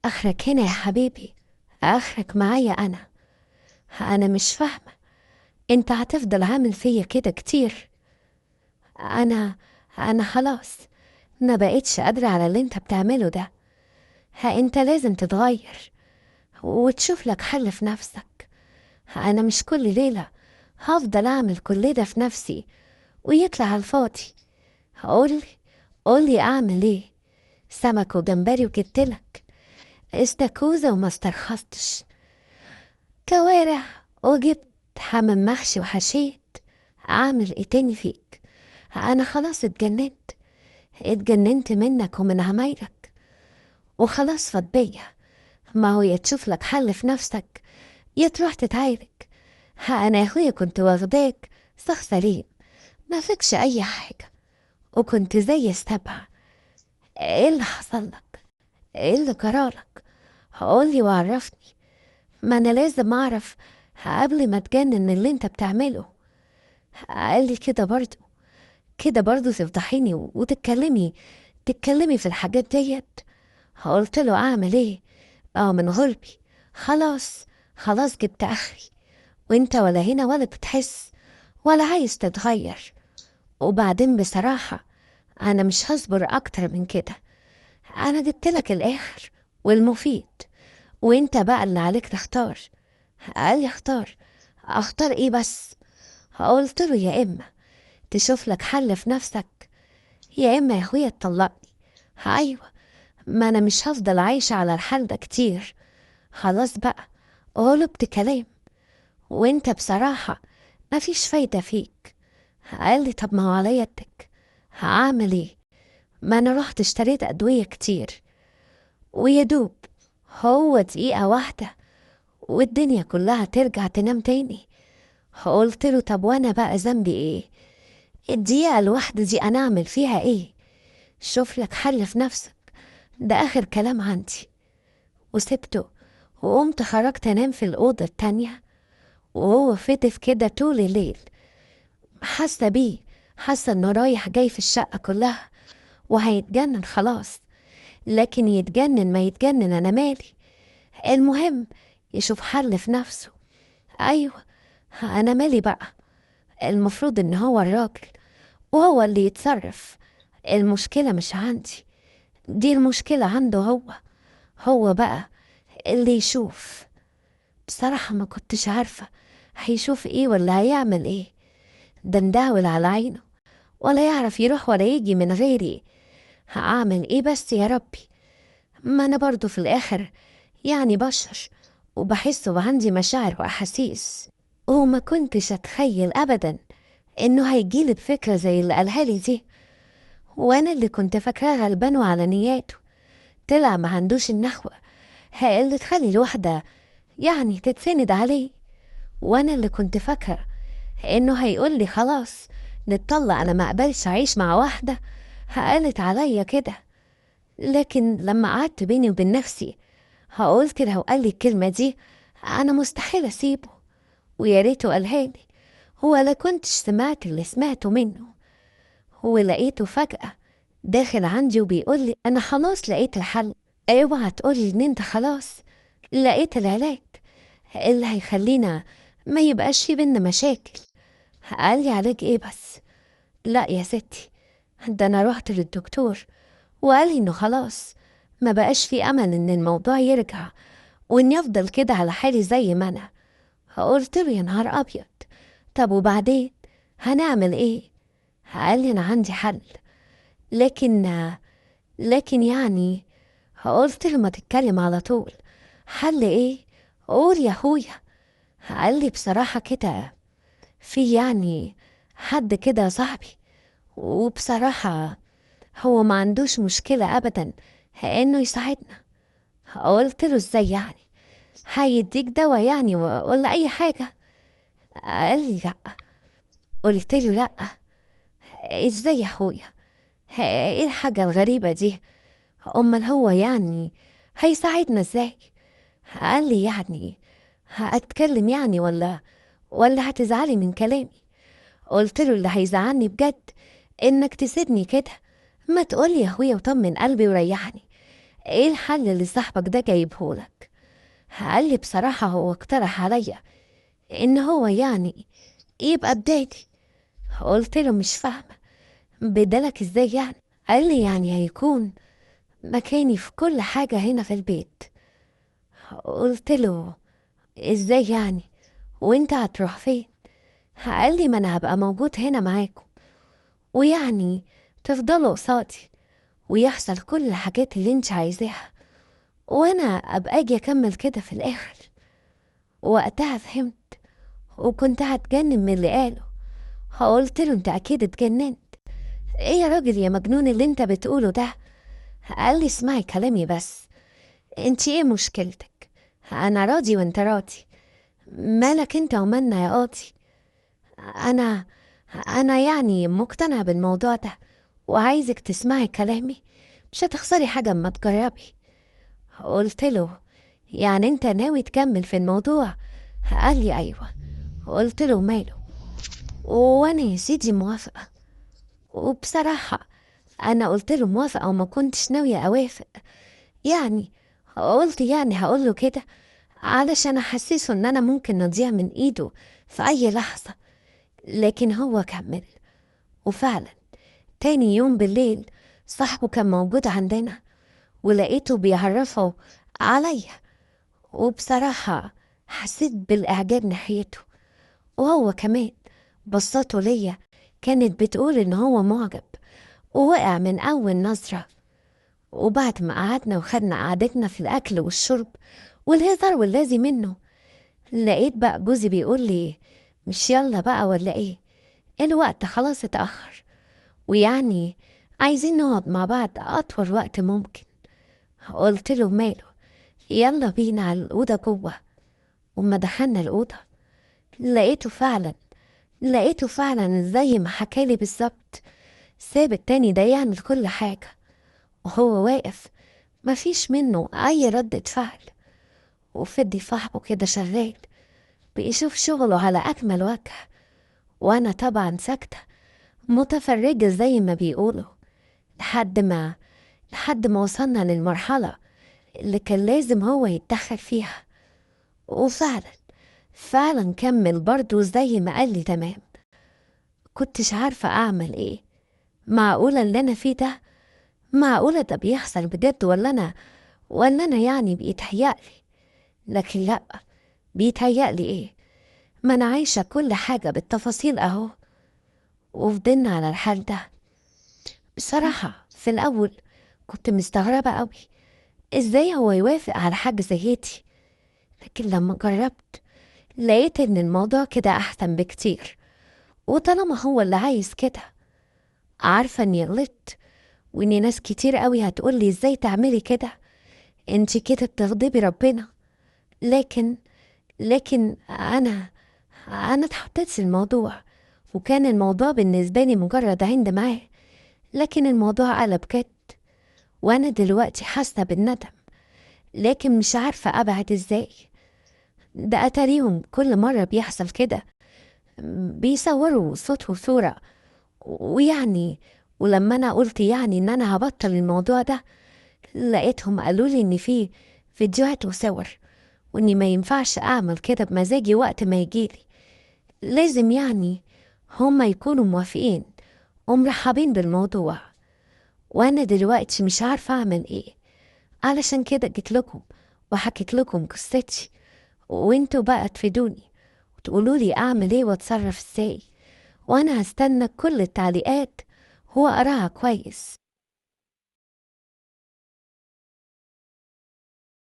آخرك هنا يا حبيبي، آخرك معايا أنا. أنا مش فاهمة أنت هتفضل عامل فيا كده كتير. أنا خلاص ما بقتش قادرة على اللي أنت بتعمله ده. ها أنت لازم تتغير وتشوف لك حل في نفسك. أنا مش كل ليلة هفضل أعمل كل ده في نفسي ويطلع على الفاضي. قولي قولي أعمل إيه؟ سمك وجمبري وجبتلك استاكوزا وما استرخصتش، كوارع وجبت حمام محشي وحشيت. أعمل إيه تاني فيك؟ أنا خلاص اتجننت، اتجننت منك ومن عمايلك، وخلاص فاض بيا. ما هو يا تشوف لك حل في نفسك يا تروح تتعالج. ها أنا يا أخويا كنت واخداك صح سليم، ما فيكش أي حاجة، وكنت زي السبعة. إيه اللي حصل لك؟ إيه اللي جرالك؟ قولي وعرفني، ما أنا لازم أعرف قبل ما تجنن اللي أنت بتعمله. قال لي كده برضو، كده برضو تفضحيني وتتكلمي تتكلمي في الحاجات ديت. قلت له أعمل إيه؟ من غلبي، خلاص خلاص جبت آخري، وانت ولا هنا ولا بتحس ولا عايز تتغير. وبعدين بصراحة أنا مش هصبر أكتر من كده، أنا جبت لك الآخر والمفيد، وانت بقى اللي عليك تختار. قال لي اختار؟ اختار ايه بس؟ قلت له يا إما تشوف لك حل في نفسك، يا إما يا أخويا تطلقني. أيوة، ما أنا مش هفضل عايشة على الحال ده كتير، خلاص بقى غلبت كلام، وانت بصراحة ما فيش فايدة فيك. قال لي طب ما هو على يدك، هعمل ايه؟ ما انا رحت اشتريت ادوية كتير، ويدوب هو دقيقة واحدة والدنيا كلها ترجع تنام تاني. قلت له طب وانا بقى ذنبي ايه؟ الدقيقة الواحدة دي انا اعمل فيها ايه؟ شوف لك حل في نفسك، ده اخر كلام عندي. وسبته وقمت خرجت انام في الأوضة التانية، وهو فتف كده طول الليل. حاسة بيه، حاسة انه رايح جاي في الشقة كلها وهيتجنن خلاص، لكن يتجنن ما يتجنن انا مالي، المهم يشوف حل في نفسه. ايوه انا مالي بقى، المفروض ان هو الراجل وهو اللي يتصرف، المشكلة مش عندي، دي المشكلة عنده هو، هو بقى اللي يشوف. بصراحة ما كنتش عارفة هيشوف ايه ولا هيعمل ايه، ده مدهول على عينه ولا يعرف يروح ولا يجي من غيري. هعمل ايه بس يا ربي؟ ما انا برضو في الاخر يعني بشر، وبحس وعندي مشاعر واحاسيس، وما كنتش اتخيل ابدا انه هيجيلي بفكرة زي اللي قالها لي دي، وانا اللي كنت فاكراه غلبان وعلى نياته، طلع ما عندوش النخوة اللي تخلي الواحدة يعني تتسند عليه. وانا اللي كنت فاكرة انه هيقول لي خلاص نتطلق، انا ما اقبلش اعيش مع واحدة قالت عليا كده. لكن لما قعدت بيني وبين نفسي هقولت لو قال لي الكلمة دي انا مستحيل اسيبه، ويا ريته قالها لي، هو لا كنتش سمعت اللي سمعته منه. هو لقيته فجأة داخل عندي وبيقول لي انا خلاص لقيت الحل، اوعى تقولي ان انت خلاص لقيت العلاج اللي هيخلينا ما يبقاش في بينا مشاكل. قال لي علاج ايه بس؟ لا يا ستي، ده انا رحت للدكتور وقال لي انه خلاص ما بقاش في امل ان الموضوع يرجع، واني افضل كده على حالي زي ما انا. قلت له يا نهار ابيض، طب وبعدين هنعمل ايه؟ قال لي انا عندي حل، لكن يعني. قلت له ما تتكلم على طول، حل ايه؟ قول يا اخويا. قال لي بصراحة كده في يعني حد كده صاحبي، وبصراحة هو ما عندوش مشكلة أبدا إنه يساعدنا. قلت له إزاي يعني؟ هيديك دواء يعني ولا أي حاجة؟ قال لي لأ. قلت له لأ إزاي يا أخويا؟ إيه الحاجة الغريبة دي؟ أمال هو يعني هيساعدنا إزاي؟ قال لي يعني هأتكلم يعني ولا هتزعلي من كلامي؟ قلت له اللي هيزعلني بجد إنك تسيبني كده، ما تقولي يا أخويا وطمن قلبي وريحني. ايه الحل اللي صاحبك ده جايبهولك؟ قال لي بصراحة هو اقترح عليا ان هو يعني يبقى بدالي. قلت له مش فاهمة، بدالك ازاي يعني؟ قال لي يعني هيكون مكاني في كل حاجة هنا في البيت. قلت له ازاي يعني؟ وانت هتروح فين؟ قال لي ما انا هبقى موجود هنا معاكم، ويعني تفضلوا قصادي ويحصل كل الحاجات اللي انت عايزاها، وانا ابقى اجي اكمل كده في الاخر. وقتها فهمت وكنت هتجنن من اللي قاله. قلت له انت اكيد اتجننت، ايه يا راجل يا مجنون اللي انت بتقوله ده؟ قال لي اسمعي كلامي بس، انت ايه مشكلتك؟ انا راضي وانت راضي، مالك انت ومالنا يا قاضي؟ انا يعني مقتنع بالموضوع ده وعايزك تسمعي كلامي، مش هتخسري حاجة اما تجربي. قلت له يعني انت ناوي تكمل في الموضوع؟ قال لي ايوه. قلت له ماله، وانا يا سيدي موافقة. وبصراحة انا قلت له موافقة وما كنتش ناوية اوافق، يعني قلت يعني هقول له كده علشان احسسه ان انا ممكن نضيع من ايده في اي لحظة، لكن هو كمل. وفعلا تاني يوم بالليل صاحبه كان موجود عندنا ولقيته بيعرفه عليا، وبصراحة حسيت بالإعجاب ناحيته، وهو كمان بصته ليا كانت بتقول إن هو معجب ووقع من أول نظرة. وبعد ما قعدنا وخدنا قعدتنا في الأكل والشرب والهزار واللازم منه، لقيت بقى جوزي بيقول لي مش يلا بقى ولا إيه، الوقت خلاص اتأخر، ويعني عايزين نقعد مع بعض أطول وقت ممكن. قلت له ماله، يلا بينا على الأوضة جوه. وما دخلنا الأوضة لقيته فعلا زي ما حكالي بالظبط، ساب التاني ده يعمل كل حاجة وهو واقف مفيش منه أي ردة فعل، وفدي صاحبه كده شغال بيشوف شغله على أكمل وجه، وأنا طبعا ساكتة متفرجة زي ما بيقولوا، لحد ما وصلنا للمرحلة اللي كان لازم هو يتدخل فيها. وفعلا فعلا كمل برضو زي ما قال لي تمام. كنتش عارفة أعمل إيه، معقولة اللي أنا فيه ده؟ معقولة ده بيحصل بجد ولا أنا يعني بيتهيألي؟ لكن لأ، بيتهيألي إيه؟ ما أنا عايشة كل حاجة بالتفاصيل أهو. وفضلنا على الحال ده. بصراحة في الأول كنت مستغربة قوي إزاي هو يوافق على حاجة زي دي، لكن لما جربت لقيت إن الموضوع كده أحسن بكتير، وطالما هو اللي عايز كده. عارفة إني غلطت وإن ناس كتير قوي هتقولي إزاي تعملي كده، إنتي كده بتغضبي ربنا، لكن أنا اتحطيت في الموضوع، وكان الموضوع بالنسبة لي مجرد عند معاه، لكن الموضوع قلب جد، وأنا دلوقتي حاسة بالندم، لكن مش عارفة أبعد إزاي. ده أتاريهم كل مرة بيحصل كده بيصوروا صوت وصورة، ويعني ولما أنا قلت يعني إن أنا هبطل الموضوع ده، لقيتهم قالوا لي إن في فيديوهات وصور، وإني ما ينفعش أعمل كده بمزاجي وقت ما يجيلي، لازم يعني هما يكونوا موافقين ومرحبين بالموضوع. وأنا دلوقتي مش عارفة أعمل إيه، علشان كده جيت لكم وحكيت لكم قصتي، وانتوا بقى تفيدوني وتقولوا لي أعمل إيه وأتصرف إزاي، وأنا هستنى كل التعليقات وأقراها كويس.